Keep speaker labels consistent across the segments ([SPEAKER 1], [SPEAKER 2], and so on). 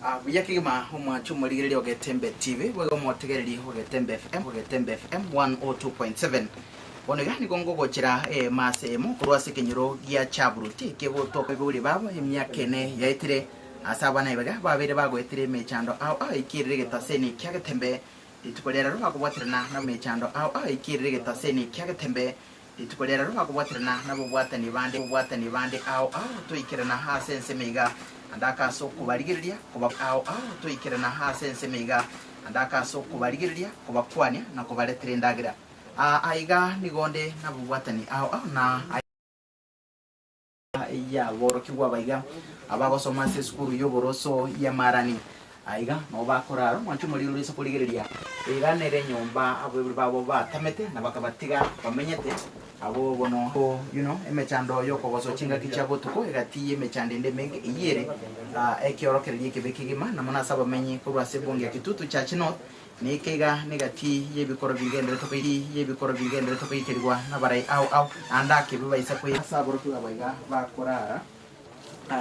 [SPEAKER 1] Buya kegima omwanche omorigereria o Getembe TV, boigo omotegereri o Getembe FM, o Getembe FM 102.7. Bono iga nigo ngogochera eema ase emo korwa ase ekenyoro gia Chaburuti kegotoka abaibori babo emiaka ene yaetire ase abana ibega babeire bagoetera emechando ao ao ekiirire egetaseni kia Getembe rituko ria rero bakobwaterana na emechando ao ao ekiirire egetaseni kia Getembe Rituko ria rero bakobwaterana nabobwatani bande bobwatani bande ao ao toikerana ase ensemo iga, naende ase okobarigereria koba ao ao toikerana ase ensemo iga, naende ase okobarigereria, kobakwania, na kobaretera endagera. Aa aiga nigo onde nabobwatani ao ao na. Y'aborokigwa abaiga abagosoma ase esukuru y'oboroso y'Amarani. Aiga nabo bakorara omwancho omoriri ore ase korigereria iga nere enyomba abaibori babo batamete na bakabatiga bamenyete abwo bono you know emechando y'okogosoa chingaki chia botuko egati y'emechando ende emenge eyio ere ekiorokererio ekebe kegima na mono ase abamenyi korwa ase ebunge ya Kitutu Church North Neike iga negati y'ebikoro bigenderete koiki y'ebikoro bigenderete koikerigwa nabarai ao ao, naende ake bibaisa koira. Ase aborokigwa aba iga bakorara.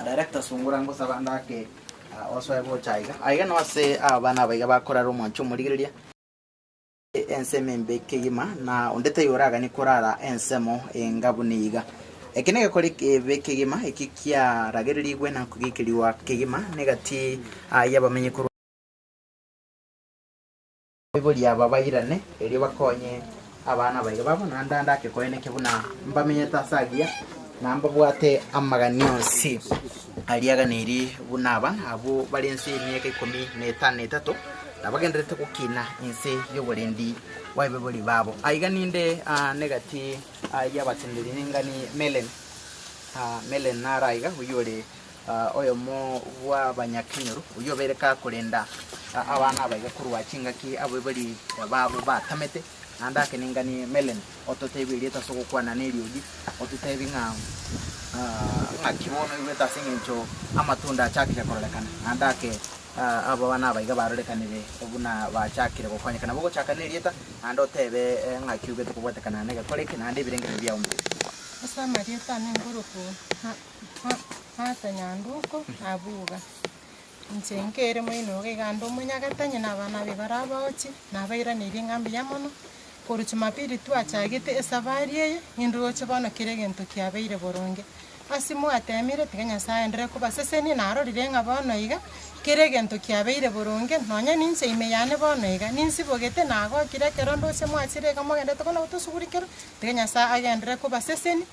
[SPEAKER 1] Director Sungura ngosaba ande ake osoe gocha aiga. Aiga noo ase abana aba iga bakorara omwancho omorigereria. Ensemo embe kegima, na onde taiyo oraganie korara ensemo enga buna iga. Eke negekore ekebe kegima, ekio kiaragererigwe na kogikerigwa kegima negati y'abamenyi korwa. Abaibori aba bairane, erio bakonye abana baiga babo, naende ande ake koeneke buna mbamenyete ase agiya, na mbabwate amagani onsi aria aganeiri buna aba, abwo bare inse y'emiaka ikomi na etano na etato, na bagendererete gokina inse y'oborendi bw'abaibori babo. Aiga ninde negati y'abateneneri ningani Melen, Melen naro aiga, oyio ore Oyomo bw'abanyakenyoro oyio obeire kakorenda abana abaiga korwa chingaki abaibori babo batamete, naende akenenganie Melen, ototebie erieta ase ogokwana neriogi, ototebie ng'a ng'aki bono oigwete ase eng'encho amatunda achakire kororekana, naende ake abana abaiga barorekanire buna bachakire gokonyeka. Nabo ogochaka nerieta, naende otebe ng'aki oigwete kobwatekana negekora eke, naende ebirengererio biao mbibe.
[SPEAKER 2] Ase amarieta ane nkorokwa. Martha Nyanduko abuga, Inche nkere moino iga iga ande omonyagetanye na abana abe bare abaochi, nabairaneirie ng'a mbuya mono, korwa Jumapili twachagete esafari eye, ninroche bono kera egento kiabeire boronge. Ase mwatemire, tiga Nyasaye aenderere kobasesenia, narorire ng'a bono iga, kera egento kiabeire boronge, nonya ninche ime yane bono iga, ninsibogete, nagokire ekero ndoche mwachire iga mogenderete kona gotosugurikera, tiga Nyasaye agenderere kobasesenia.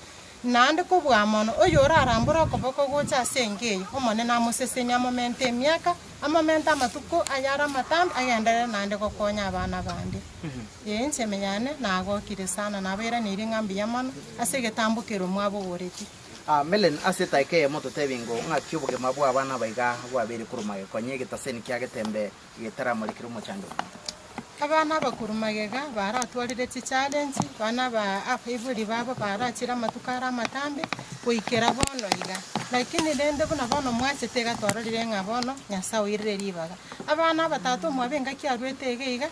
[SPEAKER 2] Naende kobua mono, oyorarambore okoboko gocha ase enka eye, Omonene amosesenie amomente emiaka, amomente amatuko ayare amatambe, agenderere naende gokonya abana bande. Ee, inche ime yane nagokire sana, nabairaneirie ng'a mbuya mono ase egetambo keria mwabogoretie.
[SPEAKER 1] Melen, ase etaika eyemo totebi ngo ng'aki obogima bw'abana aba iga bwabeire korwa magega, konya egetaseni kia getembe getaramorikire omochando.
[SPEAKER 2] Abana abakorwa magega baratwarire chichallenge, abana aba abaibori babo barachire amatuko are amatambe goikera bono iga. Lakini rende buna bono mwachete iga twarorire ng'a bono Nyasaye oirire ribaga. Abana aba tata omwabo engaki arwete iga iga,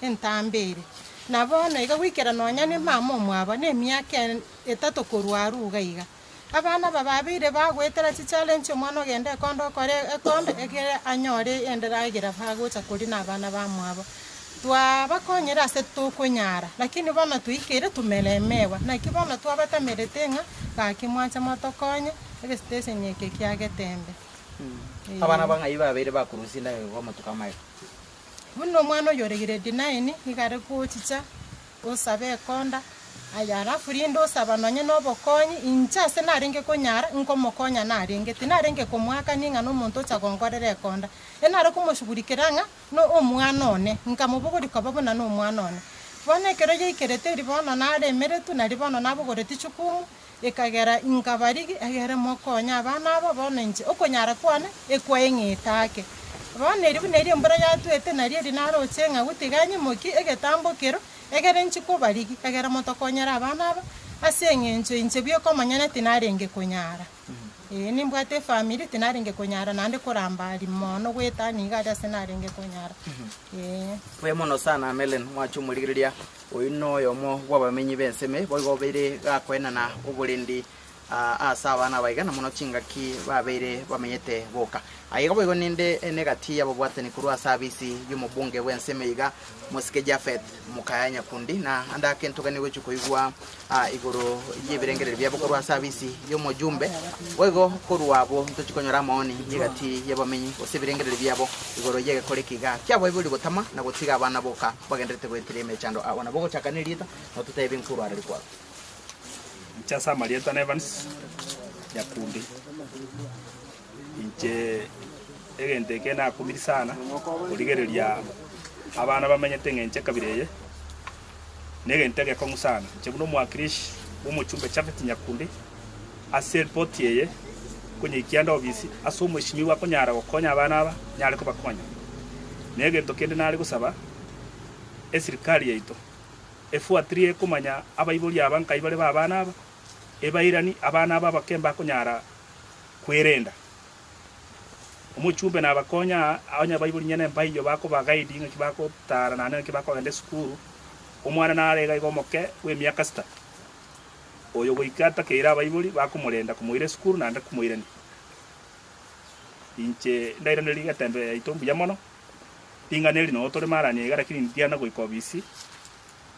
[SPEAKER 2] entambe ere. Na bono iga goikera nonya ne mama omwabo na emiaka etato korwa arwe iga iga. Abana aba babeire bagoetera chichallenge omwana ogenda ekonda okore ekonda egere anyore enderagira bagocha koria na abana bamwabo. Twabakonyire ase tokonyara lakini bono twaikeire tumeremewa naki bono twabatamerete ng'a gaki mwanche motokonye egestation eke kia Getembe. Ee.
[SPEAKER 1] Abana ba ng'ai babeire bakorusia endagera korwa amatuko amaye?
[SPEAKER 2] Buna omwana oyo ore grade nine nigo are gochicha Osabe ekonda, aye alafu rinde osaba nonye nobokonyi, inche ase narenge konyara, nkomokonya narenge, tinarenge komoakania ng'a nomonto ocha gonkorera ekonda. Enare komoshughulikera ng'a no omwana one, nkamobogoria koba buna nomwana one. Bono ekero yaikerete erio bono naremeretwe, nari bono nabogoretie chukumu, ekagera nkabarigi egere mokonye abana aba, bono inche okonyara kwane ekwaeng'ete ake. Bono erio buna erio embura yatwete, nario erio naroche ng'a gotiga nyimokie egetambo kero, egere inche kobarigi, egere motokonyere abana aba, ase eng'encho inche bweka omonyene tinarenge konyara. Ee, nimbwate efamiri, tinarenge konyara naende koramba aria mono goetania iga aria ase narenge konyara, ee.
[SPEAKER 1] Mbuya mono sana Mellen, mwache omorigereria, oyio noyomo bw'abamenyi b'ensemo eye, boigo obeire gakoenana oborendi. Ase abana abaiga na mono chingaki babeire bamenyete boka. Aiga boigo ninde negati y'ababwatani korwa ase abisi y'omobunge bw'ensemo iga, Mosike Japhet Mokaya Nyakundi, na ande ake ntoganie gochia koigwa igoro y'ebirengererio biabo korwa ase abisi y'omojumbe. Boigo korwa abwo ntochie konyora amaoni y'egati y'abamenyi gose ebirengererio biabo igoro y'egekora eke iga kiabaibori gotama na gotiga abana boka bagendererete goetera emechando. Abwo nabo ogochaka nerieta na ototebie nkorwa arari kwarwa.
[SPEAKER 3] Inche ase amarieta na Evans Nyakundi, inche egento eke nakumiri sana korigereria abana bamenyete eng'encho ekabira eye, na egento egekong'u sana. Inche buna omwakilishi bwa omochumbe Japhet Nyakundi, ase eripoti eye nkonyeikia ande ofisi ase omweshimiwa akonyara gokonya abana aba, nyare kobakonya. Na egento kende nare gosaba, esirikari yaito. Efuatirie komanya abaibori aba nkai bare b'abana aba, ebairani abana aba abake mbakonyara kwerenda. Omochumbe nabakonya aa, onye abaibori nyene mbaiyo bakobagaidi ng'aki bagotara naende ng'aki bakogenda esukuru, omwana nare iga iga omoke bw'emiaka sita, oyo goika atakeire abaibori bakomorenda komoira esukuru naende komoirania. Inche ndairanerie egetembe yaito mbuya mono. Ring'ana eri noo tore marani iga lakini ndiana goika obisi,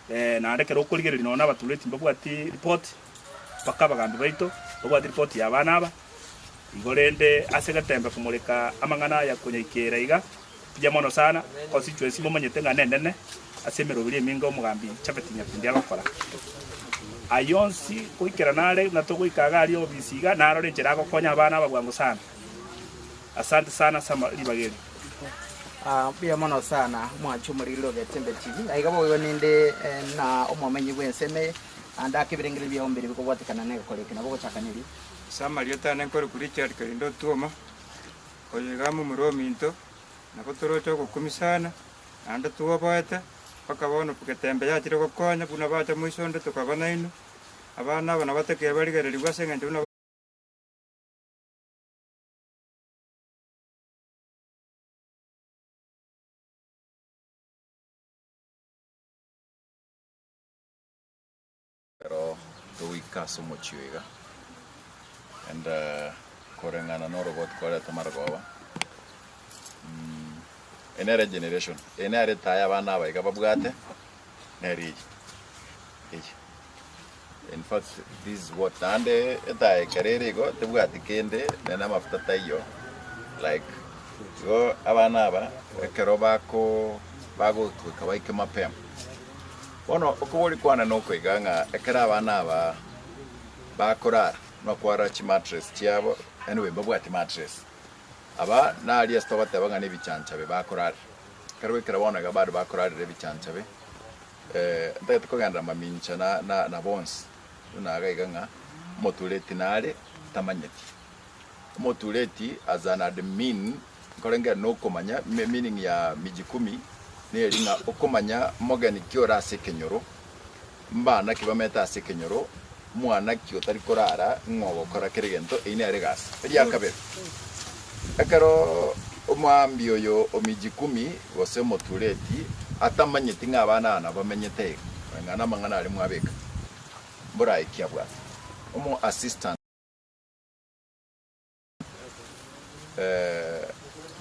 [SPEAKER 3] naende ekero okorigereria nonye na abatureti mbabwati report, mpaka abagambi baito mbabwati report ya abana aba, igo rende ase getembe komoreka amang'ana aya konyaikera iga, mbuya mono sana, constituency momanyete ng'a nenene ase emeroberi eminge omogambi Japhet Nyakundi agokora. Ayio onsi goikerana are buna togoika iga aria obisi iga, narore enchera agokonya abana aba bwango sana. Asante sana ase ribaga eri.
[SPEAKER 1] Mbuya mono sana mwanche omoriri ogetembe TV. Aiga boigo ninde na omomenyi bw'ensemo eye ande ake ebirengererio biao mbire bikobwatekana na egekora eke nabo ogochaka nerio.
[SPEAKER 4] Ase amarieta ane nkorokwa Richard Karindo Otuoma, oyo iga momura ominto, nabo toroche ogokumia sana, naende twoboete, mpaka bono getembe yachire gokonya buna bacha moiso onde tokaba nainwe, abana aba nabatekire barigererigwe ase eng'encho buna.
[SPEAKER 5] Ekero togoika ase omochie oyo iga, and koreng'ana na oroboti kwareta marogoba, eye nere generation, eye nere etaya abana aba iga babwate, nere eye, eye. In fact this is what naende etaya ekero ere igo tebwati kende naende amafuta taiyo like igo abana aba ekero bako bagoika baike mapema. Bono okobori kwane nokoiga ng'a ekero abana aba bakorara nokwara chimattress chiabo anyway mbabwati mattress aba naria ase togoteba ng'a nebichanchabe bakorarera. Ekero goikera bono iga bado bakorarera ebichanchabe. Ntagete kogenderera mamincha na bonsi, buna iga iga ng'a omotureti nare tamanyeti. Omotureti as an admin, nkorenge nokomanya meaning ya mijikumi, neri ng'a okomanya mogeni ki ore ase ekenyoro, mbana ki bamete ase ekenyoro, mwana ki otari korara, ng'o ogokora kera egento, eyio nere egasi. Eria kabere, ekero omoambi oyo o mijikumi gose omotureti atamanyeti ng'a abana aba nabo bamenyete iga, ng'a namang'ana aria mwabeka, mborae ki abwate? Omo assistant.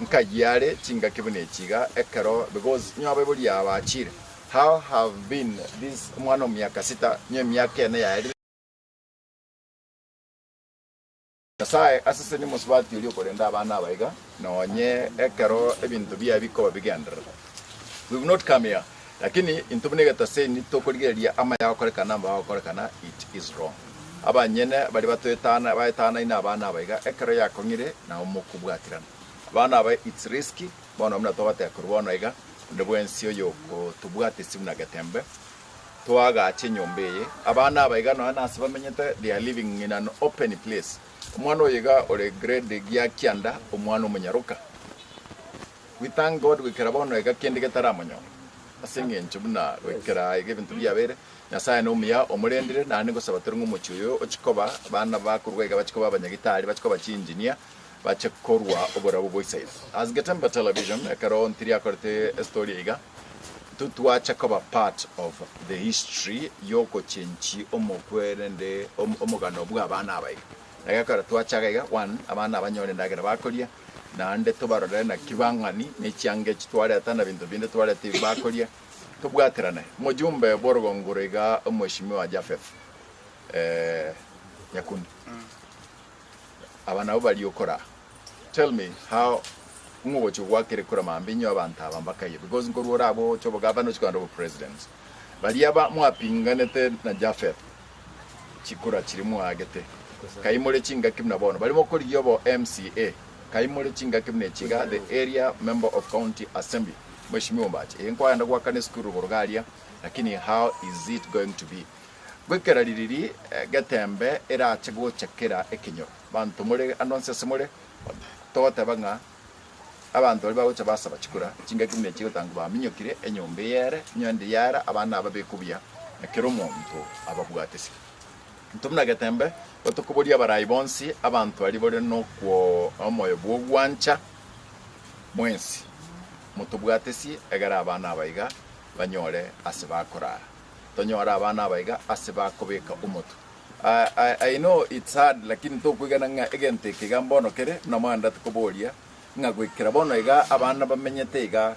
[SPEAKER 5] Nkayia are chingaki buna echi iga ekero because nyowe abaibori aba bachire how have been this omwana omiaka sita nyowe emiaka ene yaerire. Nyasae asesenie omosubati oria okorenda abana aba iga nonye ekero ebinto biaye bikoba bigenderera. We've not come here lakini intwe buna egetaseni tokorigereria amaya agokorekana amabe agokorekana it is wrong. Abanyene baria batoetana baetanaine abana aba iga ekero yakong'ire nabo mokobwatirana. Abana aba it's risky bono buna togoteba korwa bono iga onde bwensi oyokotobwatisia buna getembe toagache enyomba eye. Abana aba iga nonya nase bamenyete they are living in an open place. Omwana oyo iga ore grade gia kianda omwana omonyaroka. We thank God goikera bono iga kende getaramonyora ase eng'encho buna goikera iga ebinto biabeire. Nyasae nomuya omorendire, naende ngosaba tore ng'a omochie oyo ochie koba abana bakorwa iga bachie koba abanyagitari, bachie koba chiinjinia, bache korwa oborabu bwa isaiga. As Getembe Television, ekero Ntiri akorete estory iga, Intwe twacha koba part of the history yogochenchi omokwerende omogano bwa abana aba iga. Na gekogera twachaga iga, one, abana abanyore endagera bakoria, naende tobarore naki bang'ani, ne chianga echi twareta na binto binde twareta ebi bakoria, tobwaterane. Omojumbe bw'orogongoro iga Omweshimiwa Japheth Nyakundi, aba nabo baria okoraa. Tell me how ng'o ogochia goakera ekura mambia inwe abanto aba mbakaiyo because nkorwa ore abwo ogocha obogavana ochia kogenda obopresident. Baria ba mwapinganete na Japheth chikura chiria mwaagete kai more chingaki buna bono baria mokorigia obo MCA kai more chingaki buna echi iga the area member of county assembly Mheshimiwa Ombachi ee nkwagenda goakana esukuru rogoro iga aria lakini how is it going to be goikera ririri getembe erache gocha kera ekenyoro. Banto more ande onsi ase more, togoteba ng'a abanto baria bagocha basaba chikura, chingaki buna echi gotanga baminyokire enyomba eye ere, enyomba eye ere, abana aba bekwe buya, na kera omonto ababwate se. Intwe buna Getembe, igo tokoboria abarai bonsi, abanto aria bare nokwo omoyo bw'ogwancha mwensi, motobwatesie egere abana aba iga banyore ase bakorara. Tonyore abana aba iga ase bakobeka omotwe. I, I know it's hard lakini tokoigana ng'a egento eke iga mbono kere buna mwandate koboria ng'a goikera bono iga abana bamenyete iga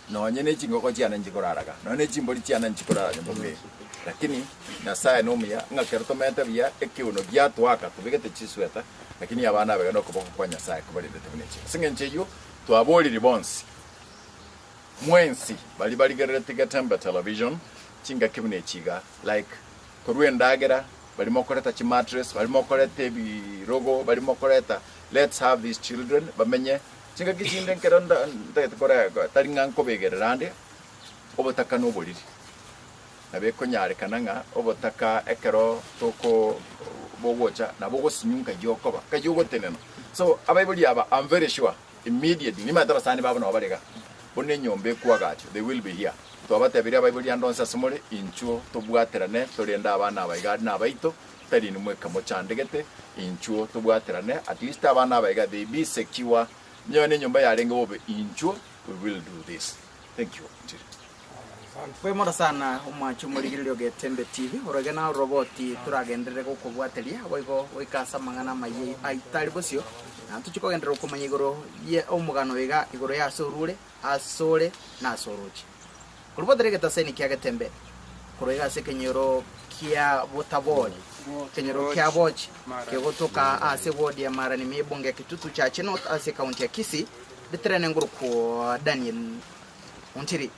[SPEAKER 5] nonye ne chingoko chiane nchikorara iga nonye ne chimbori chiane nchikorara nyomba buna eye lakini Nyasaye nomuya ng'a kero tomenyete buya ekeuno giatoaka tobegete chisweta lakini abana aba iga nokoboko kwa Nyasaye kobarendete buna echi. Ase eng'encho eyio twaboriri bonsi mwensi baria barigereretie Getembe Television chingaki buna echi iga like Korwa endagera, baria mokoreta chimattress, baria mokoreta ebirogo, baria mokoreta, let's have these children bamenye. Chingaki chinde nkero nda ntagete kore tari ng'a nkobegerera ande, obotaka na oboriri. Nabo ekonyarekana ng'a obotaka ekero toko bogocha nabo ogosinywa nkai okoba, nkai ogotenena. So abaibori aba am very sure immediately nimanyete abasani babo nabo bare igaa, buna enyomba ekoagachwa they will be here. Twabatebirie abaibori ande onsi ase more, Inchuo tobwaterane torende abana aba iga nabaito, tari inwe mweka mochandegete, inchuo tobwaterane, at least abana aba iga they be secure, nyowe nenyomba yarenge bobe, inchuo we will do this. Thank you. Ntire.
[SPEAKER 1] Kwemora sana omwanche omorigereria o Getembe TV, oroge na oroboti toragenderere gokobwateria boigo goika ase amang'ana amayia aito are bosio, na ntochie kogenderera okomanya igoro ye omogano iga igoro ya ase orure. Asore na ase orooche. Korwa egetaseni kia Getembe, korwa iga ase ekenyoro kia Botabori, ekenyoro kia Bochi, kegotoka ase ward ya Marani Mibunge ya Kitutu Chache North ase ekaunti ya Kisii, riterene ngorokwo Daniel Ontiri.